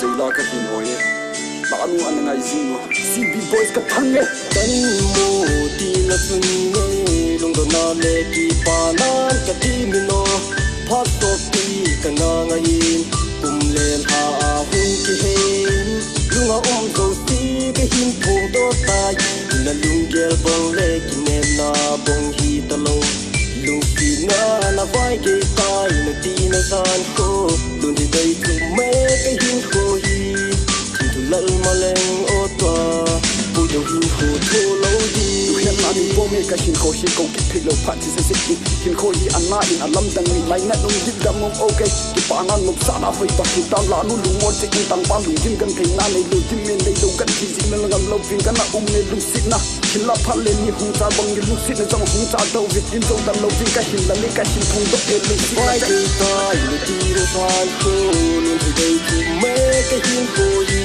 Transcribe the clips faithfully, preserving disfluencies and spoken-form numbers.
Seila ka hin hoi e. Lanu an ngai jing u. C B Boys ka thang e. Kan mu ti la chun nge, lungdonna le kipanan ka ti min o. Phat sopi ka na ngai in, kum le lha a hung kihen. Lunga um jouse ka hin phongdoh tai. Na lunggel bang le kinepna bang hi talou. Lungsetna na vai gei tai, na tina jan kho. Lun hi dei thum e ka hinkho hi. Thim thu lal maleng o tua, pu dou hinkho tho lou di. Lunghetna ding bou me ka hinkho hi, kou kit phei lou phat chi se se ki. Hinkho hi ana in a lamdang ni, lainat um, dipdam um, okay. Kipana nopsahna hoi ta, hinta lanu lungmon che in, tangpa lunggim kan theina neilou, dim me neilou, kan thi jing na ngam lou, vin kan a um me lungsetna. Hin la phat le ni hung cha bang ni lungsetna jong hung cha dou vin, in jou dan lou vin ka hin la le ka hin phongdoh e lungsetna. Vai dei tai, lu ti lu san ko, lun hi dei thum e ka hinkho hi.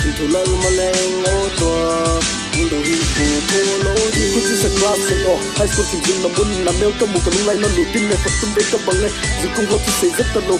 Thim thu lal maleng o tua, pu dou hinkho tho lou di. Ku chi se class se o, high school thim jing na mun na mel ka mu ka lunglai na lu tin me khat tum be ka bang e, jing kum ho chi se jat talou.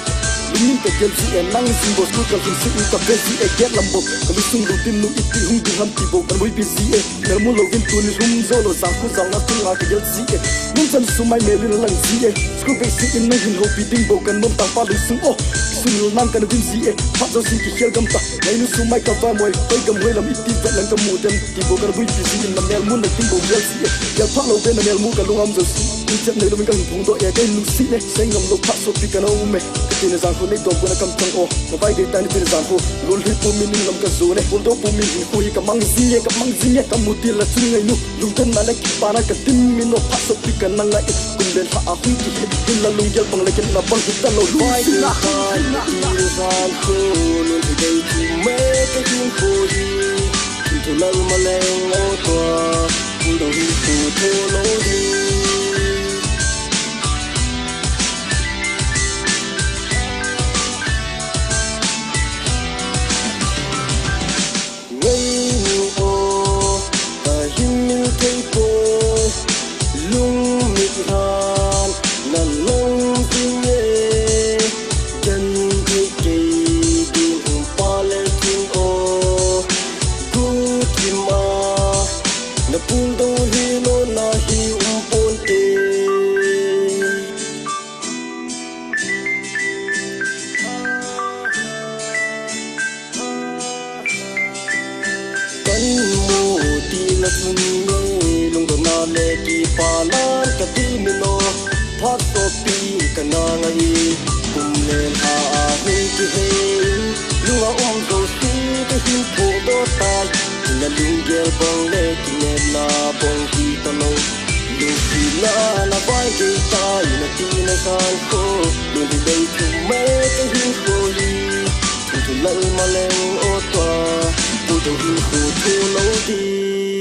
Lungin ka gel ji e, nang jing bo school ka lhun se in ka be ji e, gel lam bo. Ka lusung lu tin nu iti hung ding ham ti bou, ka lui bi ji e. Mel mu louvin tuni lhum jou lou, jang khu jang na tung a ka gel ji e. Mun chan sumai mel in lang ji e. School basic in na hin houpi ding bou ka nom, tangpa lusung o. Sun nang ka na dim ji e. Phat jouse in kikhel gam ta. Ngai nu sumai ka va moi. Hoi gam hoi lam iti vet lang ka mu dem. Ti bou ka na buipi ji in na mel mu na ding bou gel ji e. Gel phat lou be na mel mu ka lung am jouse. Ichat neilou in ka hin phongdoh e, ka hin lungset e. Sei ngam lou phat sopi ka na um e. Ka tina jan kho nei dou ko na kam chang o. Na vai dei tai na tina jan kho. Lul hi pu min in lam ka jo ne. Pul do pu min hin khu hi ka mang ji e, ka mang ji e. Ka mu ti la chun ngai nu. Lungdonna le kipana ka dim min o, phat sopi ka na ngai e. Kum le lha a hung kihen, hin la lunggel bang le kinepna bang hi talou. Vai dei tai, na tina jan kho, lun hi dei thum e ka hinkho hi. Thim thu lal maleng o tua, pu dou hinkho tho lou di. Ngai nu o, ka hin mil thei poi, lungmit han na long jing e, genthei kei ding um pa le tin o, gu thim a, na pul dou hi lo na hi um pon te. Kan mu ti la chun nge, lungdonna le kipanan ka ti min o. Phat sopi ka na ngai, kum le lha a hung kihen. Lunga um jouse ka hin phongdoh tai. Na lunggel bang le kinepna bang hi talou. Lungsetna na vai gei tai, na tina jan kho. Lun hi dei thum e ka hinkho hi. Thim thu lal maleng o tua, pu dou hinkho tho lou di.